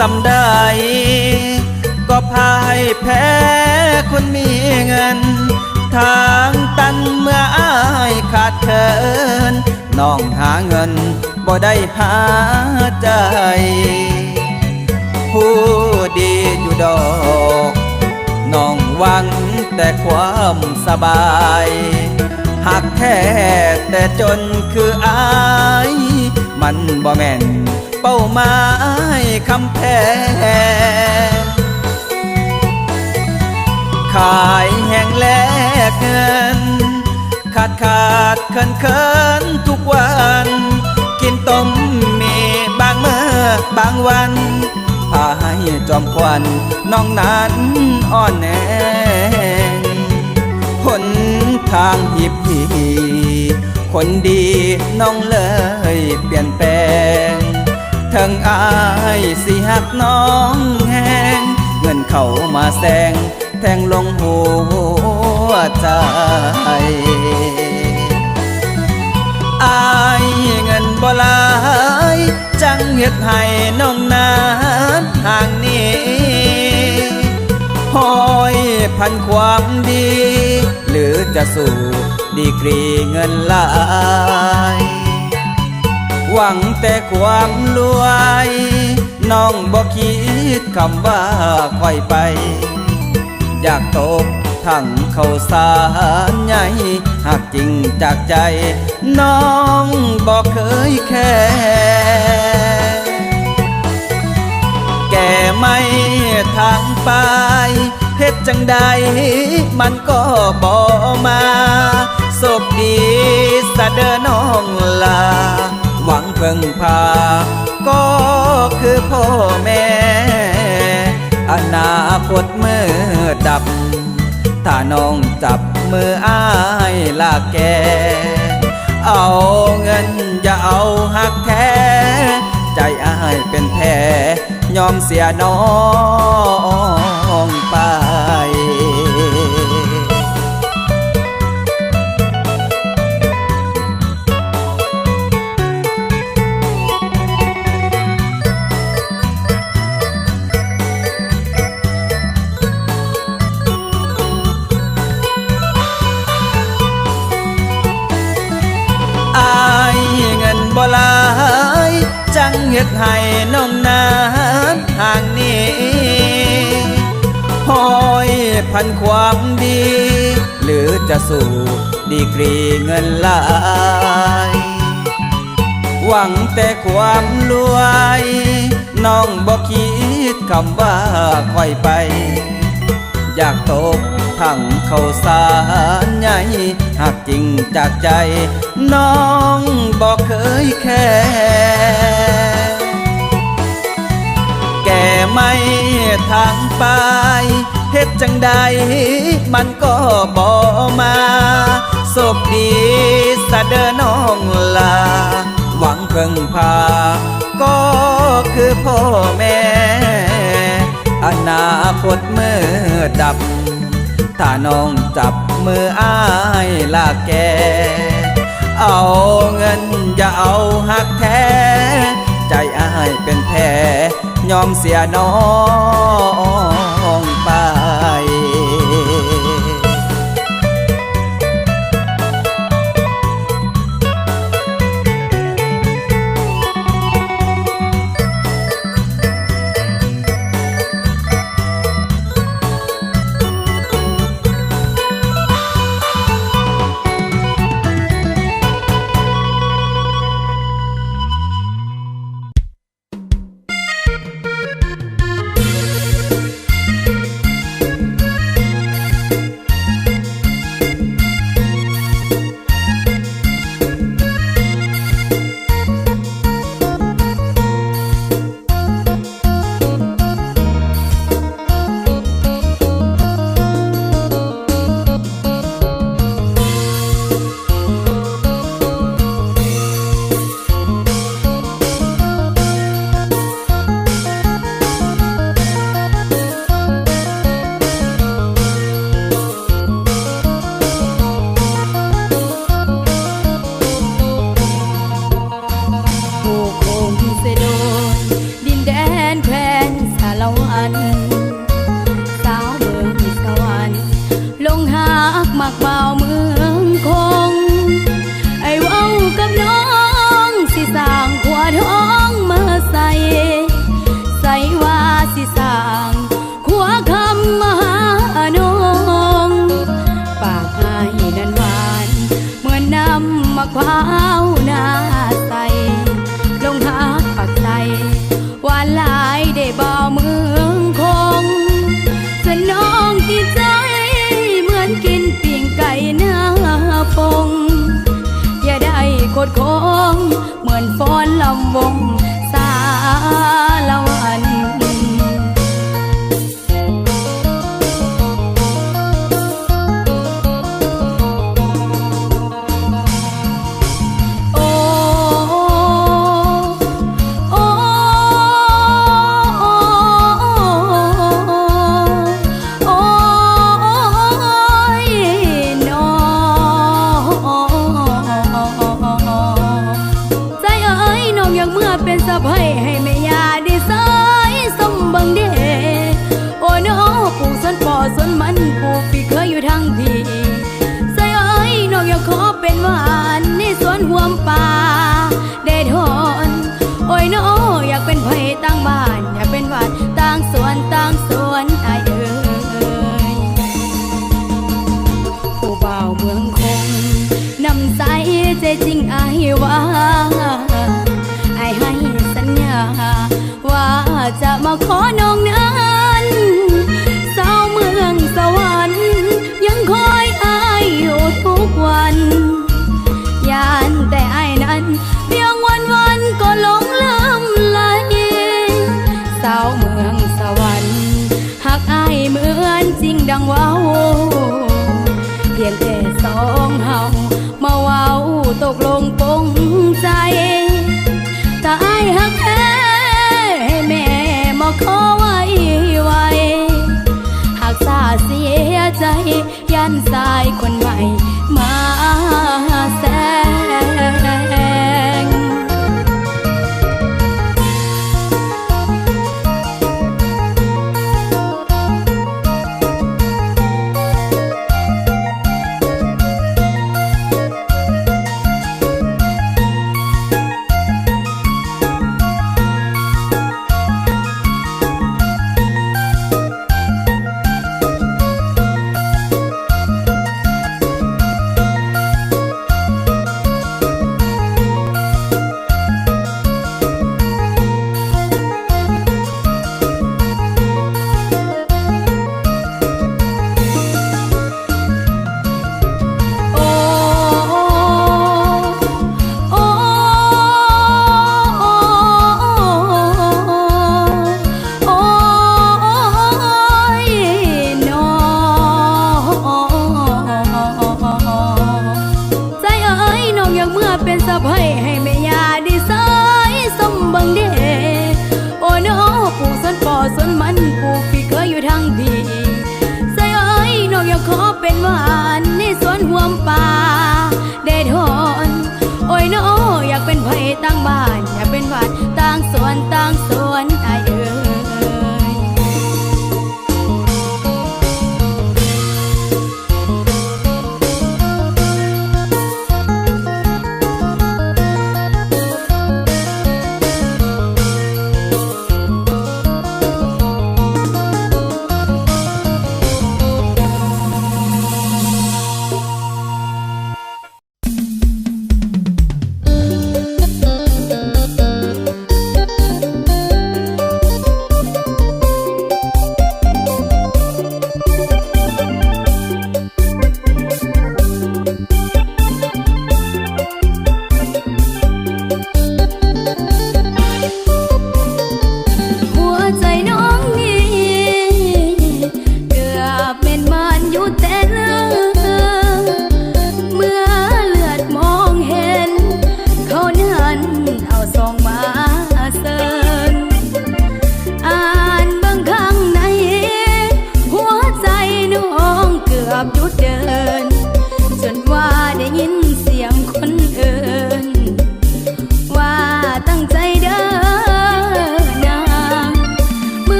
ສ່ຳໃດ ກໍພາໃຫ້ແພ້ຄົນມີເງິນ ທາງຕັນເມື່ອອ້າຍຂາດເຂີນ ນ້ອງຫາເງິນບໍ່ໄດ້ຫາໃຈ ຮູ້ດີຢູ່ດອກ ນ້ອງຫວັງແຕ່ຄວາມສະບາຍ ຮັກແທ້ແຕ່ຈົນຄືອ້າຍ ມັນບໍ່ແມ່ນເປົ້າໝາຍຄຳແພງ ຂາຍແຮງແລກເງິນ ຂາດຂາດເຂີນເຂີນທຸກວັນ ກິນຕົ້ມໝີ່ບາງມື້ບາງວັນ ພາໃຫ້ຈອມຂວັນນ້ອງນັ້ນອ່ອນແອງ ຫົນທາງຮີບຮີ ຄົນດີນ້ອງເລີຍປ່ຽນແປງ ເຖິງອ້າຍຊິຮັກນ້ອງແຮງ ເງິນເຂົ້າມາແຊງ ແທງລົງຫົວໃຈ ອ້າຍເງິນບໍ່ຫຼາຍ ຈັ່ງເຮັດໃຫ້ນ້ອງນານຫ່າງໜີ ຮ້ອຍພັນຄວາມດີ ຫຼືຈະສູ້ດີກຣີເງິນຫຼາຍ ຫວັງແຕ່ຄວາມລວຍ ນ້ອງບໍ່ຄິດຄຳວ່າຂ້ອຍໄປ ຢາກຕົກຖັງເຂົ້າສານໃຫຍ່ ຮັກຈິງຈາກໃຈ ນ້ອງບໍ່ເຄີຍແຄ ແກ່ໄມ້ທາງປາຍ ເຮັດຈັ່ງໃດມັນກໍບໍ່ມາ ໂຊກດີສະເດີນ້ອງຫຼ້າ ຫວັງເພິ່ງພາ ກໍຄືພໍ່ແມ່ ອະນາຄົດມືດດຳ ຖ້ານ້ອງຈັບມືອ້າຍລາກແກ່ ເອົາເງິນຢ່າເອົາຮັກແທ້ ໃຈອ້າຍເປັນແພ້ ຍອມເສຍນ້ອງໄປ. ອ້າຍເງິນບໍ່ຫຼາຍ ຈັ່ງເຮັດໃຫ້ນ້ອງນານຫ່າງໜີ ຮ້ອຍພັນຄວາມດີ ຫຼືຈະສູ້ດີກຣີເງິນຫຼາຍ ຫວັງແຕ່ຄວາມລວຍ ນ້ອງບໍ່ຄິດຄຳວ່າຂ້ອຍໄປ ຢາກຕົກຖັງເຂົ້າສານໃຫຍ່ ຮັກຈິງຈາກໃຈ ນ້ອງບໍ່ເຄີຍແຄ ແກ່ໄມ້ທາງປາຍ ເຮັດຈັ່ງໃດມັນກໍບໍ່ມາ ໂຊກດີສະເດີນ້ອງຫຼ້າ ຫວັງເພິ່ງພາ ກໍຄືພໍ່ແມ່ ອະນາຄົດມືດດຳ ຖ້ານ້ອງຈັບມືອ້າຍລາກແກ່ ເອົາເງິນຢ່າເອົາຮັກແທ້ ໃຈອ້າຍເປັນແພ້ ຍອມເສຍນ້ອງໄປ. ບ່າວເມືອງຄົງ ອ້າຍເວົ້າກັບນ້ອງ ຊິສ້າງຂົວທອງມາໃສ່ ໃສ່ວ່າຊິສ້າງຂົວຄຳມາຫານ້ອງ ປາກອ້າຍນັ້ນຫວານ ເໝືອນນ້ຳໝາກພ້າວໜ້າໃສ ລົງຫາປາກໃສ ຫວານຫຼາຍເດ້ບ່າວເມືອງຄົງ ສະໜອງຕິດໃຈ ເໝືອນກິນປີ້ງໄກ່ໜ້າປົງ ຢ່າໄດ້ຄົດຄົງ ເໝືອນຟ້ອນລຳວົງສາລະວັນ. ໃຈເອີຍ ນ້ອງຢາກເມືອເປັນສະໃພ້ໃຫ້ແມ່ຍ່າໄດ້ເຊີຍຊົມເບິ່ງເດ ໂອ້ນ້ອ ປູກສວນເປາະສວນມັນ ປູກປີເຂີຍຢູ່ທາງພີ້ ໃຈເອີຍ ນ້ອງຢາກຂໍເປັນຫວານໃນສວນຮ່ວມປ່າແດດຮ້ອນ ໂອ້ຍນ້ອ ຢາກເປັນໄພ້ຕາງບ້ານ ຢາກເປັນຫວານຕາງສວນ ຕາງສວນອ້າຍເອີຍ ຜູ້ບ່າວເມືອງຄົງ ນ້ຳໃສໃຈຈິງອ້າຍວ່າ ອ້າຍໃຫ້ສັນຍາ ວ່າຈະມາຂໍນ້ອງນັ້ນ ສາວເມືອງສະຫວັນ ຍັງຄອຍອ້າຍຢູ່ທຸກວັນ ຢ້ານແຕ່ອ້າຍນັ້ນ ພຽງວັນໆກໍຫຼົງລືມໄຫຼ ສາວເມືອງສະຫວັນ ຮັກອ້າຍເໝືອນຈິງດັ່ງເວົ້າ ພຽງແຕ່ສອງເຮົາ ມາເວົ້າຕົກລົງປົງໃຈ ຖ້າອ້າຍຮັກແທ້ ໃຫ້ແມ່ມາຂໍໄວໆ ຫາກຊ້າເສຍໃຈ ຢ້ານຊາຍຄົນໃໝ່ມາແຊງ.ໃຈເອີຍ ນ້ອງຢາກເມືອເປັນສະໃພ້ໃຫ້ແມ່ຍ່າໄດ້ເຊີຍຊົມເບິ່ງເດ ໂອ້ນ້ອ ປູກສວນເປາະສວນມັນ ປູກປີເຂີຍຢູ່ທາງພີ້ ໃຈເອີຍ ນ້ອງຢາກຂໍເປັນຫວານໃນສວນຮ່ວມປ່າແດດຮ້ອນ ໂອ້ຍນ້ອ ຢາກເປັນໄພ້ຕາງບ້ານ ຢາກເປັນຫວານຕາງສວນ ຕາງສວນອ້າຍເອີຍ.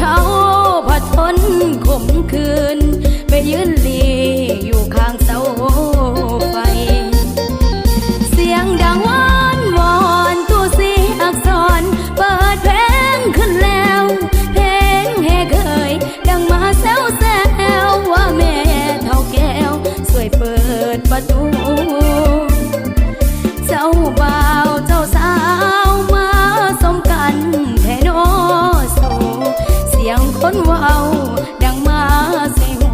ເຮົາພັດທົນຂົມຂືນ ໄປຢືນຫຼີ່ຢູ່ຂ້າງເສົາໄຟ. ສຽງດັງຫວານວອນ ຕູ້ສີອັກສອນ ເປີດເພງຂຶ້ນແລ້ວ ເພງແຫ່ເຄີຍ ດັງມາແຊວໆ ວ່າແມ່ເຖົ້າແກ້ວ ຊ່ວຍເປີດປະຕູ. ເຈົ້າບ່າວເຈົ້າສາວ ມາສົມກັນແທ້ນໍສູ່ ສຽງຄົນເວົ້າດັງມາໃສ່ຫູ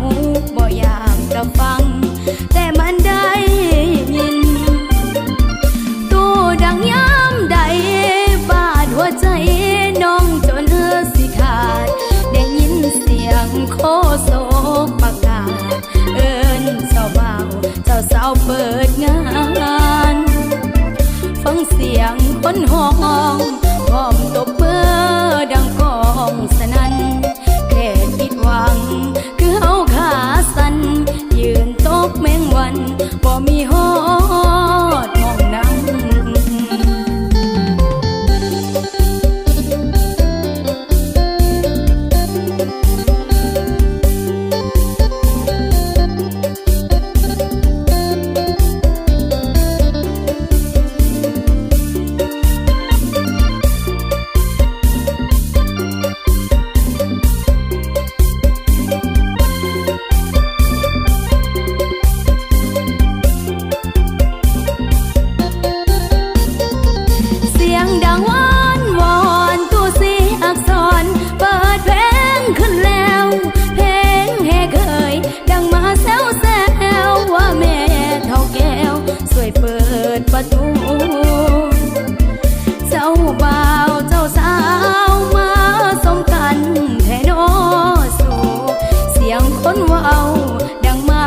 ບໍ່ຢາກຈະຟັງ ແຕ່ມັນໄດ້ຍິນ. ຕູ້ດັງຍາມໃດ ບາດຫົວໃຈນ້ອງຈົນຊິຂາດ ໄດ້ຍິນສຽງໂຄສົກປະກາດ ເອີ້ນເຈົ້າບ່າວເຈົ້າສາວເປີດງານ. ຟັງສຽງຄົນຮ້ອງ ພ້ອມຕົບມືດັງກ້ອງສະໜັ່ນ ແຄ່ຜິດຫວັງ ຄືເຮົາຂາສັ່ນ ຢືນຕົກແມງວັນ ບໍ່ມີຮອດໝ່ອງນັ່ງ. ສຽງດັງຫວານວອນ ຕູ້ສີອັກສອນ ເປີດເພງຂຶ້ນແລ້ວ ເພງແຫ່ເຄີຍ ດັງມາແຊວໆ ວ່າແມ່ເຖົ້າແກ້ວ ຊ່ວຍເປີດປະຕູ. ເຈົ້າບ່າວເຈົ້າສາວ ມາສົມກັນແທ້ນໍສູ່ ສຽງຄົນເວົ້າດັງມາ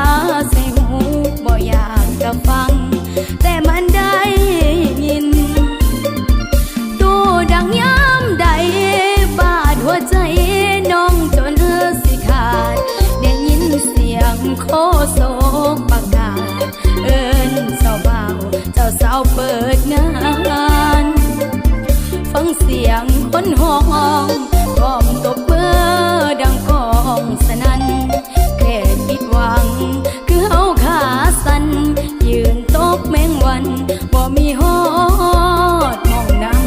ໃສ່ຫູ ບໍ່ຢາກຈະຟັງ ແຕ່ມັນໄດ້ຍິນ. ຕູ້ດັງຍາມໃດ ບາດຫົວໃຈນ້ອງຈົນຊິຂາດ ໄດ້ຍິນສຽງໂຄສົກປະກາດ ເອີ້ນເຈົ້າບ່າວເຈົ້າສາວເປີດງານ. ຟັງສຽງຄົນຮ້ອງ ພ້ອມຕົບມືດັງກ້ອງສະໜັ່ນ ແຄ່ຜິດຫວັງ ຄືເຮົາຂາສັ່ນ ຢືນຕົກແມງວັນ ບໍ່ມີຮອດໝ່ອງນັ່ງ.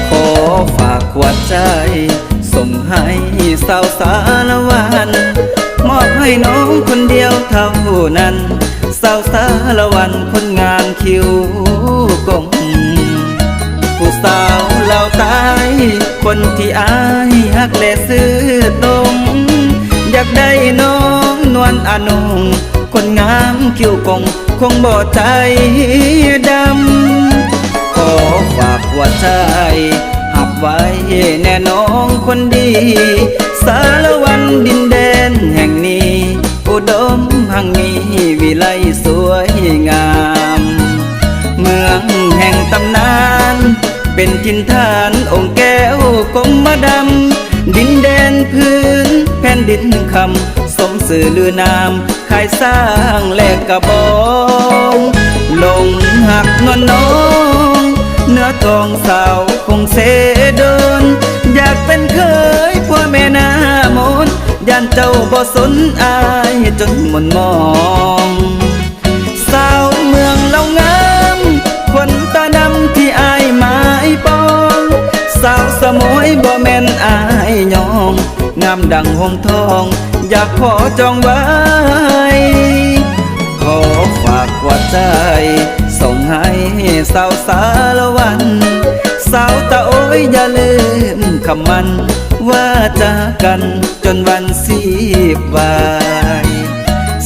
ຂໍຝາກຫົວໃຈສົ່ງໃຫ້ສາວສາລະວັນ ມອບໃຫ້ນ້ອງຄົນດຽວເທົ່ານັ້ນ ສາວສາລະວັນຄົນງາມຄິ້ວກົງ ຜູ້ສາວລາວໃຕ້ ຄົນທີ່ອ້າຍຮັກແລະຊື່ຫຼົງ ຢາກໄດ້ນ້ອງນວນອານົງ ຄົນງາມຄິ້ວກົງ ຄົງບໍ່ໃຈດຳ ຂໍຝາກຫົວໃຈ ຮັບໄວ້ແດ່ນ້ອງຄົນດີ ສາລະວັນດິນແດນແຫ່ງນີ້ ອຸດົມຮັ່ງມີວິໄລສວຍງາມ ເມືອງແຫ່ງຕຳນານ ເປັນຖິ່ນຖານອົງແກ້ວກົມມະດຳ ດິນແດນພື້ນແຜ່ນດິນຄຳ ສົມຊື່ລືນາມ ຄ້າຍຊ້າງແລະກະບອງ ຫຼົງຮັກນວນນ້ອງ ເນື້ອທອງສາວຄົງເຊດົນ ຢາກເປັນເຂີຍຜົວແມ່ໜ້າມົນ ຢ້ານເຈົ້າບໍ່ສົນອາຍຈົນໝົນມອງ ສາວເມືອງລາວງາມ ຄົນຕາດຳທີ່ອ້າຍໝາຍປອງ ສາວສະໝວຍບໍ່ແມ່ນອ້າຍຍອງ ງາມດັ່ງຫົງທອງ ຢາກຂໍຈອງໄວ້ ຂໍຝາກຫົວໃຈ ສົ່ງໃຫ້ສາວສາລະວັນ ສາວຕາໂອຍ ຢ່າລືມຄຳໝັ້ນວາຈາກັນ ຈົນວັນຊີບວາຍ.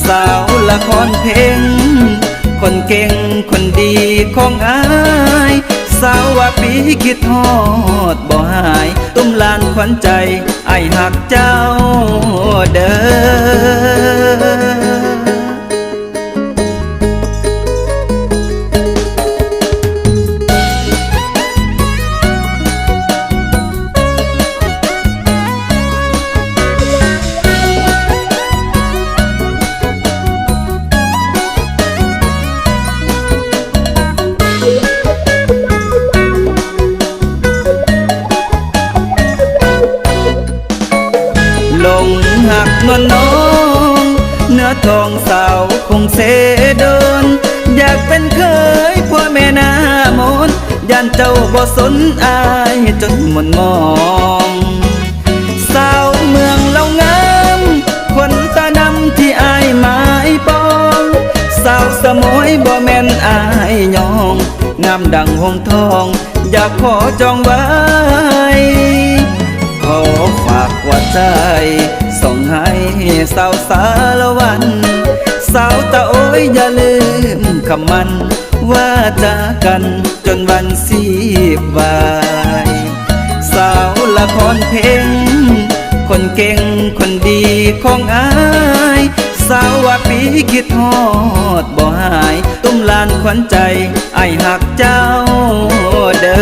ສາວລະຄອນເພັງ ຄົນເກັ່ງຄົນດີຂອງອ້າຍ, ສາວວ່າປີຄິດຮອດບໍ່ຫາຍ, ຕຸ້ມຫຼານຂວັນໃຈ ອ້າຍຮັກເຈົ້າເດີ. ຫຼົງຮັກນວນນ້ອງ ເນື້ອທອງສາວຄົງເຊດົນ, ຢາກເປັນເຂີຍຜົວແມ່ໜ້າມົນ, ຢ້ານເຈົ້າບໍ່ສົນອ້າຍຈົນໝົນໝອງ. ສາວເມືອງລາວງາມ ຄົນຕາດຳທີ່ອ້າຍໝາຍປອງ, ສາວສະໝວຍບໍ່ແມ່ນອ້າຍຍ້ອງ, ງາມດັ່ງຫົງທອງ ຢາກຂໍຈອງໄວ້, ຂໍຝາກຫົວໃຈ ສົ່ງໃຫ້ສາວສາລະວັນ. ສາວຕາໂອຍ ຢ່າລືມຄຳໝັ້ນວາຈາກັນ ຈົນວັນຊີບວາຍ. ສາວລະຄອນເພັງ ຄົນເກັ່ງຄົນດີຂອງອ້າຍ, ສາວວ່າປີຄິດຮອດບໍ່ຫາຍ, ຕຸ້ມຫຼານຂວັນໃຈ ອ້າຍຮັກເຈົ້າເດີ.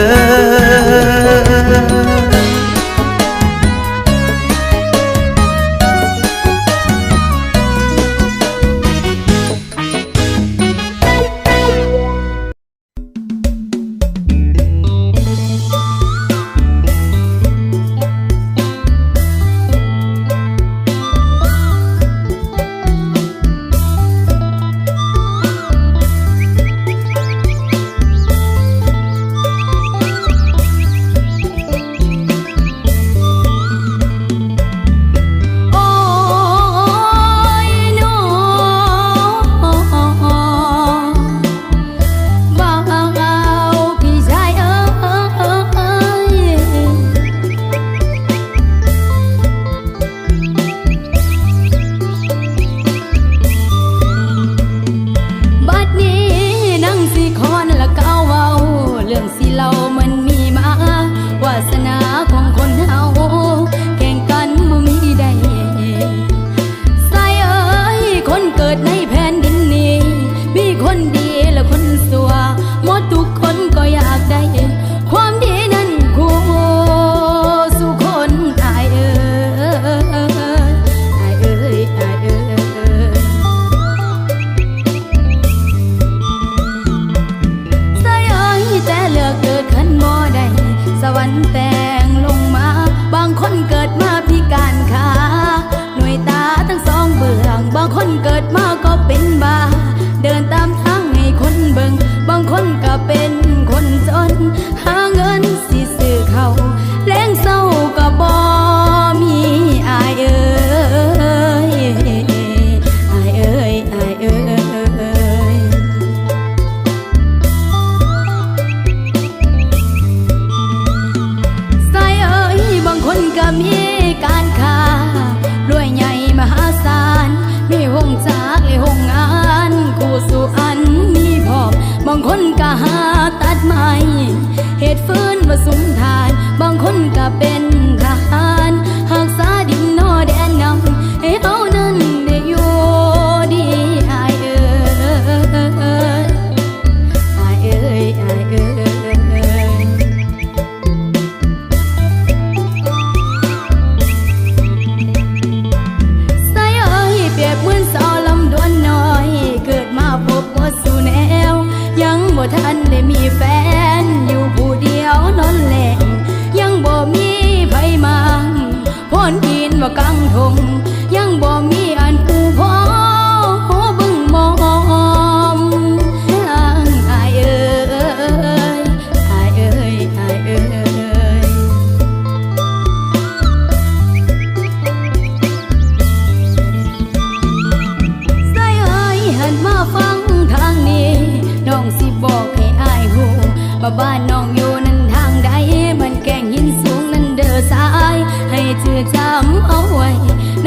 ບັດນີ້ນາງສີຄອນລະກ່າວເວົ້າ ເລື່ອງສີເຫຼົ້າມັນມີມາ, ວາສະໜາຂອງຄົນເຮົາແຂ່ງກັນບໍ່ມີໄດ້. ຊາຍເອີຍ ຄົນເກີດໃນແຜ່ນດິນນີ້ ມີຄົນດີແລະຄົນຊົ່ວ, ໝົດທຸກຄົນກໍຢາກໄດ້ ຄວາມດີນັ້ນຄູ່ສູ່ຄົນ ອ້າຍເອີຍ ອ້າຍເອີຍ ອ້າຍເອີຍ. ຊາຍເອີຍ ແຕ່ເລືອກເກີດຄັນບໍ່ໄດ້ ສະຫວັນແຕ່ງລົງມາ, ບາງຄົນເກີດມາພິການຂາ ໜ່ວຍຕາທັງສອງເບື້ອງ, ບາງຄົນເກີດມາກໍເປັນບ້າ ເດີນຕາມທາງໃຫ້ຄົນເບິ່ງ, ບາງຄົນກໍເປັນຄົນຈົນ ຫາເງິນຊິຊື້ເຂົ້າ ແລງເຊົ້າກໍບໍ່ມີ ອ້າຍເອີຍ ອ້າຍເອີຍ ອ້າຍເອີຍ. ຊາຍເອີຍ ບາງຄົນກໍມີການຄ້າ ລວຍໃຫຍ່ມະຫາສານ ມີໂຮງຈັກ ແລະ ໂຮງງານ ຄູ່ສູ່ອັນມີພ້ອມ, ບາງຄົນກໍຫາຕັດໄມ້ ເຮັດຟືນມາສຸມຖ່ານ, ບາງຄົນກໍເປັນທະຫານ ຮັກສາດິນນອແດນນຳ ໃຫ້ເຮົານັ້ນໄດ້ຢູ່ດີ ອ້າຍເອີຍ ອ້າຍເອີຍ ອ້າຍເອີຍ. ຊາຍເອີຍ ປຽບເໝືອນສາວລຳດວນນ້ອຍ ເກີດມາພົບໝົດສູ່ແນວ, ຍັງບໍ່ທັນໄດ້ມີແຟນ ຢູ່ຜູ້ດຽວນອນແລງ, ຍັງບໍ່ມີ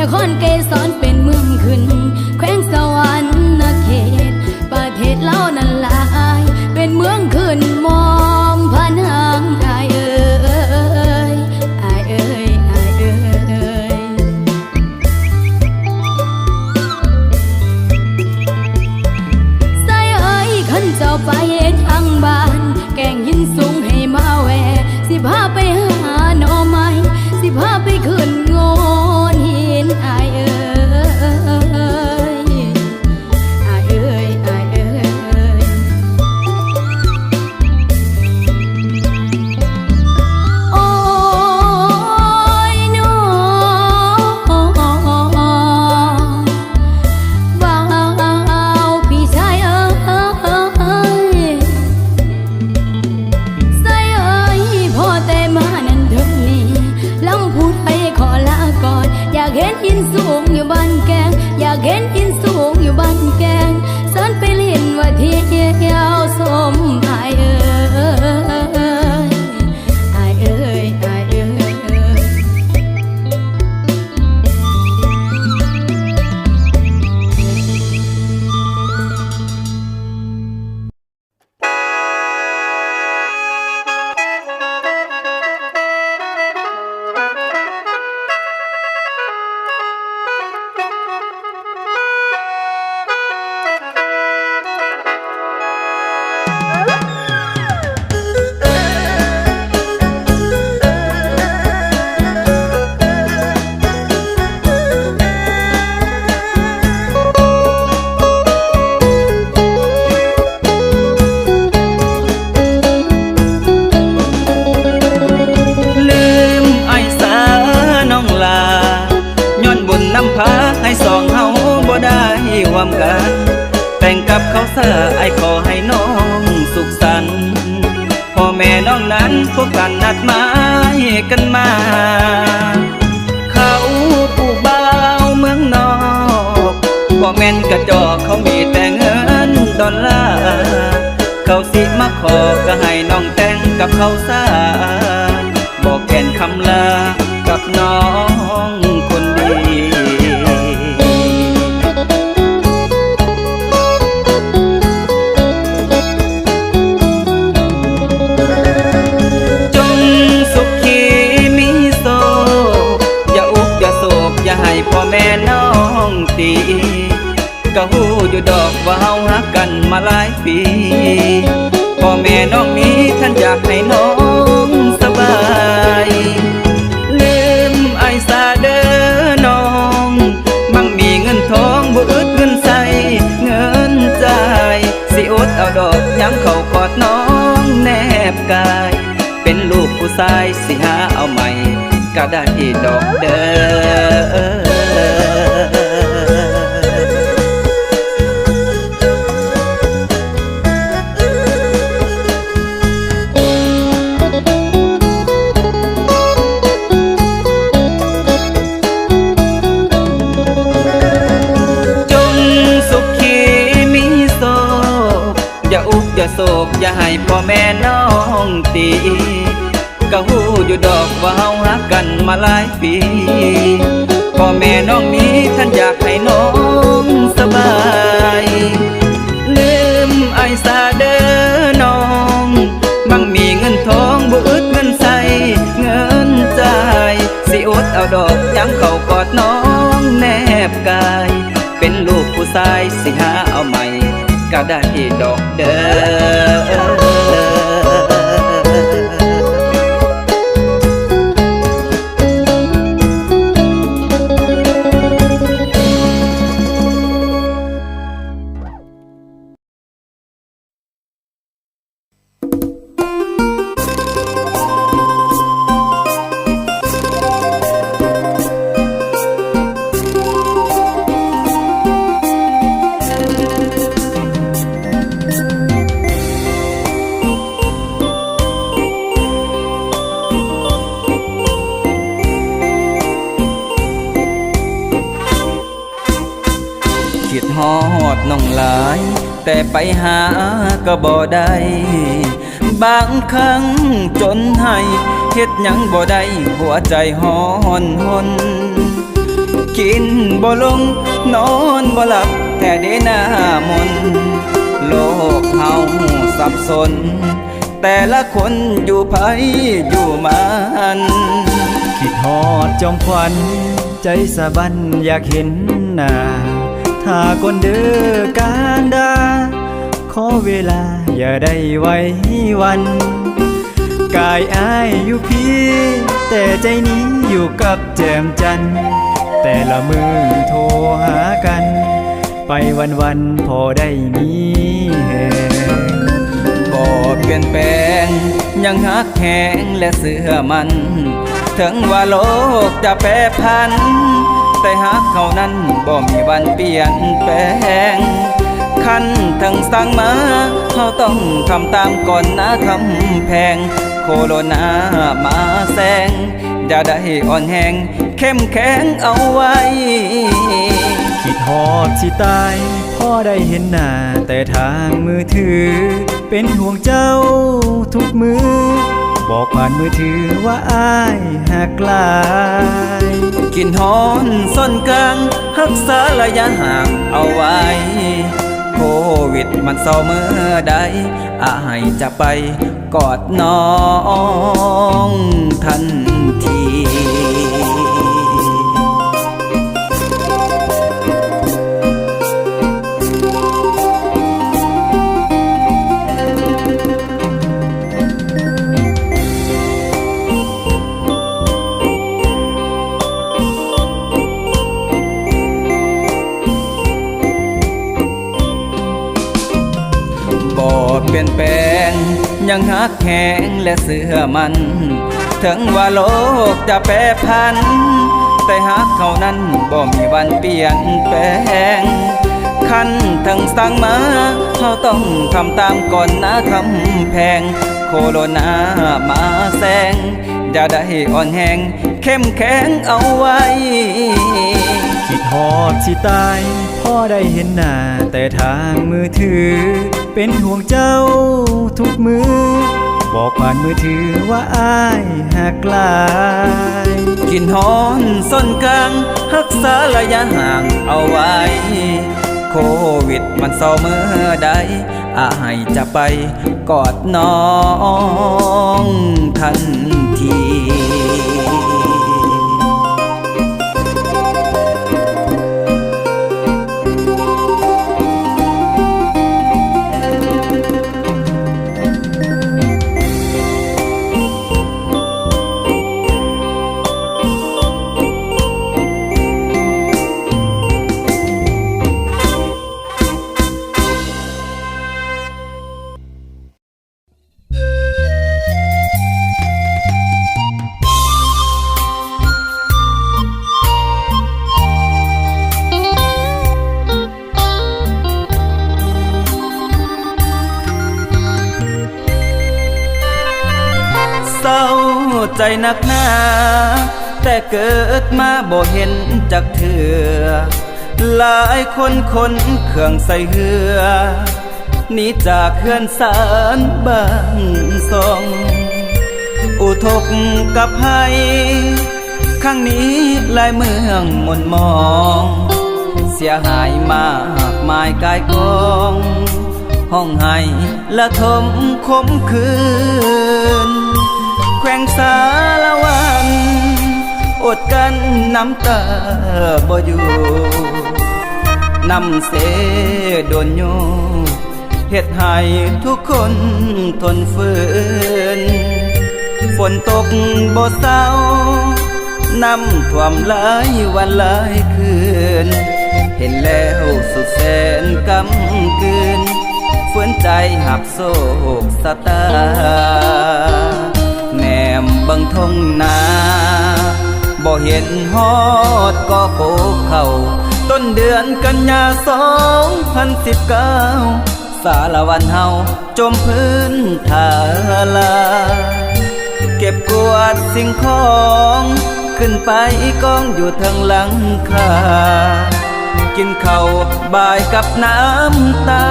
ນະຄອນໄກສອນເປັນເມືອງຂຶ້ນ ແຂວງສະຫວັນນະເຂດ ປະເທດລາວນັ້ນຫຼາຍ ເປັນເມືອງຂຶ້ນໝອມພະນາງ ອ້າຍເອີຍ ອ້າຍເອີຍ ອ້າຍເອີຍ. ຊາຍເອີຍ ຄັນເຈົ້າໄປທາງບ້ານ ແກ້ງຫີນສູງໃຫ້ມາແວ່ ຊິພາໄປຫາໜໍ່ໄມ້ ຊິພາໄປຂຶ້ນໂງ່ນຫີນ ອ້າຍເອີຍ ອ້າຍເອີຍ ອ້າຍເອີຍ. ໂອ້ຍ ນ້ອງ ບ່າວ ພີ່ຊາຍເອີຍ ຊາຍເອີຍ ພໍແຕ່ມານັ້ນເຖິງນີ້ ລຳຜູ້ໄທຂໍລາກ່ອນ ຢາກເຫັນຫີນສູງຢູ່ບ້ານແກ້ງ ຢາກເຫັນຫີນສູງຢູ່ບ້ານແກ້ງ ເຊີນໄປຫຼິ້ນວ່າທ່ຽວຊົມ ອ້າຍເອີຍ ອ້າຍເອີຍ ອ້າຍເອີຍ. ລືມອ້າຍສານ້ອງຫຼ້າ ຍ້ອນບຸນນຳພາໃຫ້ສອງເຮົາບໍ່ໄດ້ຮ່ວມກັນ ແຕ່ງກັບເຂົາຊາ ອ້າຍຂໍໃຫ້ນ້ອງສຸກສັນ ພໍ່ແມ່ນ້ອງນັ້ນພົບກັນນັດໝາຍກັນມາ ເຂົາຜູ້ບ່າວເມືອງນອກ ບໍ່ແມ່ນກະຈອກ ເຂົາມີແຕ່ເງິນດອນລາ ເຂົາຊິມາຂໍກະໃຫ້ນ້ອງແຕ່ງກັບເຂົາຊາ ບອກແກ່ນຄຳລາກັບນ້ອງຄົນດີ. ຈົ່ງສຸຂີມີໂຊກ ຢ່າອຸກຢ່າໂສກ ຢ່າໃຫ້ພໍ່ແມ່ນ້ອງຕີ ກະຮູ້ຢູ່ດອກວ່າເຮົາຮັກກັນມາຫຼາຍປີ ພໍ່ແມ່ນ້ອງມີ ທ່ານຢາກໃຫ້ນ້ອງສະບາຍ ລືມອ້າຍສາເດີນ້ອງ ມັກມີເງິນທອງ ບໍ່ອຶດເງິນໃຊ້ເງິນຈ່າຍ ຊິອົດເອົາດອກ ຍາມເຂົ້າກອດນ້ອງແນບກາຍ ເປັນລູກຜູ້ຊາຍຊິຫາເອົາໃໝ່ກະໄດ້ດອກເດີ. ຈົ່ງສຸຂີມີໂຊກ ຢ່າອຸກຢ່າໂສກ ຢ່າໃຫ້ພໍ່ແມ່ນ້ອງຕີ ກະຮູ້ຢູ່ດອກວ່າເຮົາຮັກກັນມາຫຼາຍປີ ພໍ່ແມ່ນ້ອງມີ ທ່ານຢາກໃຫ້ນ້ອງສະບາຍ ລືມອ້າຍສາເດີນ້ອງ ມັກມີເງິນທອງ ບໍ່ອຶດເງິນໃຊ້ເງິນຈ່າຍ ຊິອົດເອົາດອກ ຍາມເຂົ້າກອດນ້ອງແນບກາຍ ເປັນລູກຜູ້ຊາຍຊິຫາເອົາໃໝ່ກະໄດ້ດອກເດີ. ຄິດຮອດນ້ອງຫຼາຍ ແຕ່ໄປຫາກໍບໍ່ໄດ້ ບາງຄັ້ງຈົນໄຫ້ ເຮັດຫຍັງບໍ່ໄດ້ ຫົວໃຈຮ້ອນຮົນ. ກິນບໍ່ລົງ ນອນບໍ່ຫຼັບ ແທ້ເດໜ້າມົນ ໂລກເຮົາສັບສົນ ແຕ່ລະຄົນຢູ່ໃຜຢູ່ມັນ ຄິດຮອດຈອມຂວັນ ໃຈສະບັນຢາກເຫັນໜ້າ ຖ້າກ່ອນເດີການດາ ຂໍເວລາຢ່າໄດ້ໄວວັນ ກາຍອ້າຍຢູ່ພີ້ ແຕ່ໃຈນີ້ຢູ່ກັບແຈ່ມຈັນ ແຕ່ລະມື້ໂທຫາກັນ ໄປວັນໆ ພໍໄດ້ມີແຮງ ບໍ່ປ່ຽນແປງ ຍັງຮັກແຮງ ແລະເຊື່ອໝັ້ນ ເຖິງວ່າໂລກຈະແປຜັນ ແຕ່ຮັກເຮົານັ້ນບໍ່ມີວັນປ່ຽນແປງ ຄັນເຖິງສັ່ງມາ ເຮົາຕ້ອງທຳຕາມ ກ່ອນໜ້າກຳແພງໂຄໂຣນາມາແຊງ ຢ່າໄດ້ອ່ອນແຮງ ເຂັ້ມແຂງເອົາໄວ້ ຄິດຮອດຊິຕາຍ ພໍໄດ້ເຫັນໜ້າແຕ່ທາງມືຖື ເປັນຫ່ວງເຈົ້າທຸກມື້ ບອກຜ່ານມືຖືວ່າອ້າຍຮັກຫຼາຍ ກິນຮ້ອນຊ້ອນກາງ ຮັກສາໄລຍະຫ່າງເອົາໄວ້ ໂຄວິດມັນເຊົາເມື່ອໃດ ອ້າຍຈະໄປກອດນ້ອງທັນທີ ບໍ່ປ່ຽນແປງ ຍັງຮັກແຮງ ແລະເຊື່ອໝັ້ນ ເຖິງວ່າໂລກຈະແປຜັນ ແຕ່ຮັກເຮົານັ້ນບໍ່ມີວັນປ່ຽນແປງ ຄັນເຖິງສັ່ງມາ ເຮົາຕ້ອງທຳຕາມ ກ່ອນໜ້າກຳແພງໂຄໂຣນາມາແຊງ ຢ່າໄດ້ອ່ອນແຮງ ເຂັ້ມແຂງເອົາໄວ້ ຄິດຮອດຊິຕາຍ ພໍໄດ້ເຫັນໜ້າແຕ່ທາງມືຖື ເປັນຫ່ວງເຈົ້າທຸກມື້ ບອກຜ່ານມືຖືວ່າອ້າຍຮັກຫຼາຍ ກິນຮ້ອນຊ້ອນກາງ ຮັກສາໄລຍະຫ່າງເອົາໄວ້ ໂຄວິດມັນເຊົາເມື່ອໃດ ອ້າຍຈະໄປກອດນ້ອງທັນທີ ເສົ້າໃຈໜັກໜາ ແຕ່ເກີດມາບໍ່ເຫັນຈັກເທື່ອ ຫຼາຍຄົນຂົນເຄື່ອງໃສ່ເຮືອ ໜີຈາກເຮືອນຊານບ້ານຊ່ອງ ອຸທົກກັບໄພ ຄັ້ງນີ້ຫຼາຍເມືອງໝົນໝອງ ເສຍຫາຍມາກມາຍກາຍກອງ ຮ້ອງໄຫ້ລະທົມຄົມຄືນ ແຂວງສາລະວັນ ອົດກັ້ນນ້ຳຕາບໍ່ຢູ່ ນ້ຳເຊດົນຢູ່ ເຮັດໃຫ້ທຸກຄົນທົນຝືນ ຝົນຕົກບໍ່ເຊົາ ນ້ຳຖ້ວມຫຼາຍວັນຫຼາຍຄືນ ເຫັນແລ້ວສຸດແສນກຳກືນ ຝືນໃຈຮັບໂຊກຊະຕາ ແນມເບິ່ງທົ່ງນາ ບໍ່ເຫັນຮອດກໍໂກກເຂົ້າ ຕົ້ນເດືອນກັນຍາສອງພັນສິບເກົ້າ ສາລະວັນເຮົາຈົມພື້ນທາລາ ເກັບກວາດສິ່ງຂອງ ຂຶ້ນໄປກອງຢູ່ເທິງຫຼັງຄາ ກິນເຂົ້າບາຍກັບນ້ຳຕາ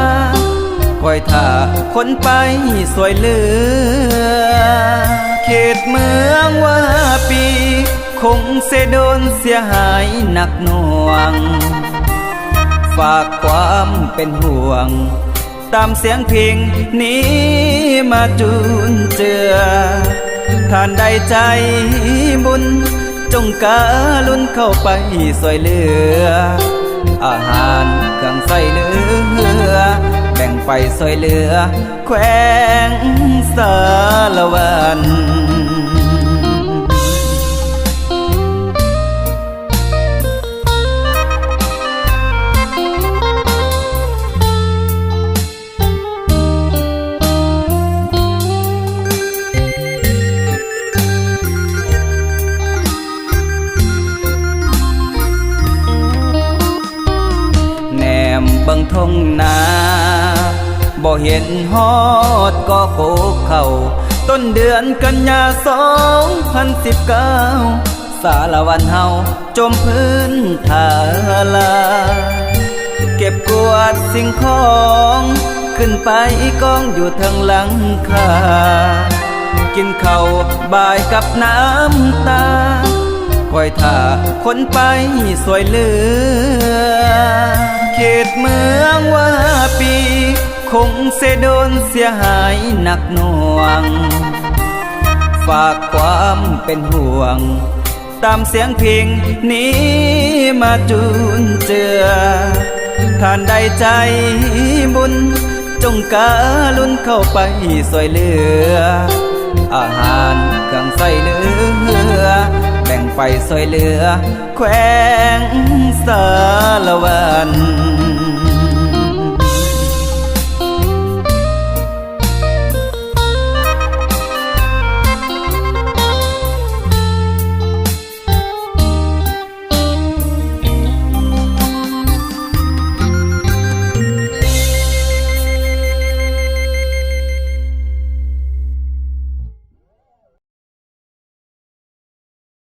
ຄອຍຖ້າຄົນໄປຊ່ວຍເຫຼືອ ເຂດເມືອງວາປີ ຄົງເສຍໂດນເສຍຫາຍໜັກໜ່ວງ ຝາກຄວາມເປັນຫ່ວງ ຕາມສຽງເພງນີ້ມາຈຸນເຈືອ. ທ່ານໃດໃຈບຸນ ຈົ່ງກະລຸນເຂົ້າໄປຊ່ວຍເຫຼືອ ອາຫານເຄື່ອງໃຊ້ເຫຼືອ ແບ່ງໄປຊ່ວຍເຫຼືອ ແຂວງສາລະວັນ. ແນມເບິ່ງທົ່ງນາ ບໍ່ເຫັນຮອດກໍໂກເຂົ້າ ຕົ້ນເດືອນກັນຍາສອງພັນສິບເກົ້າ ສາລະວັນເຮົາຈົມພື້ນທາລາ ເກັບກວາດສິ່ງຂອງ ຂຶ້ນໄປກອງຢູ່ເທິງຫຼັງຄາ ກິນເຂົ້າບາຍກັບນ້ຳຕາ ຄອຍຖ້າຄົນໄປຊ່ວຍເຫຼືອ. ເຂດເມືອງວາປີ ຄົງເສຍໂດນເສຍຫາຍໜັກໜ່ວງ ຝາກຄວາມເປັນຫ່ວງ ຕາມສຽງເພງນີ້ມາຈຸນເຈືອ. ທ່ານໃດໃຈບຸນ ຈົ່ງກະລຸນເຂົ້າໄປຊ່ວຍເຫຼືອ ອາຫານເຄື່ອງໃຊ້ເຫຼືອ ແບ່ງໄປຊ່ວຍເຫຼືອ ແຂວງສາລະວັນ.